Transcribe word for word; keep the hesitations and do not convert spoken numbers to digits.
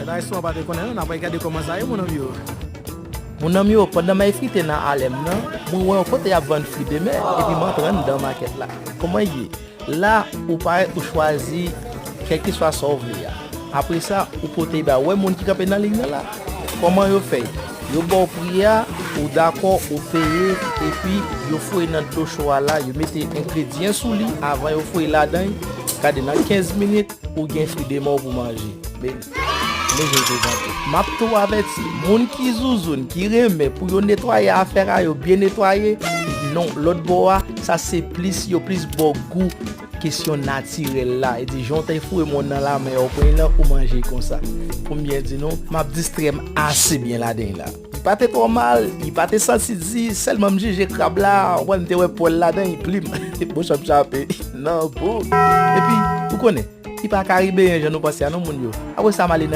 Sa istwa pa te konnen non, n ap gade kòman sa ye, mon ami yo. Mon ami yo, pandan m ap frite nan Alèm nan, mwen wè yon kote y ap vann fri de mè, epi m antre anndan makèt la. Kòman l ye? La, ou parèt, ou chwazi kèlkeswa sa w vle a. Apre sa, ou pote ba, ou wè moun ki kanpe nan liy nan la? Kòman yo fè? Yo ba w pri a, ou dakò, ou peye, epi yo foure nan dlo cho a la, yo mete engredyan sou li avan yo foure ladan l. Gade, nan kenz minit, ou gen fri de mè w pou manje. Men, men jan l prezante. M ap tou avèti, moun ki zouzoun, ki renmen pou yo netwaye afè a yo byen netwaye, non, lòt bò a, sa se plis, yo plis ba w gou kesyon natirèl la. E di, jan w te foure mòn nan lamen w pran l lan, ou manje l konsa. Pou m byen di nou, m ap distrè m ase byen ladan l la. Li pa te twò mal, li pa te santi di, sèlman m jije krab la, wè m te wè pwèl ladan l, plim. Bouch ap chape nan bouk. Epi, ou konnen, li pa karibeyen jan nou panse a non, moun yo. Apre sa, m ale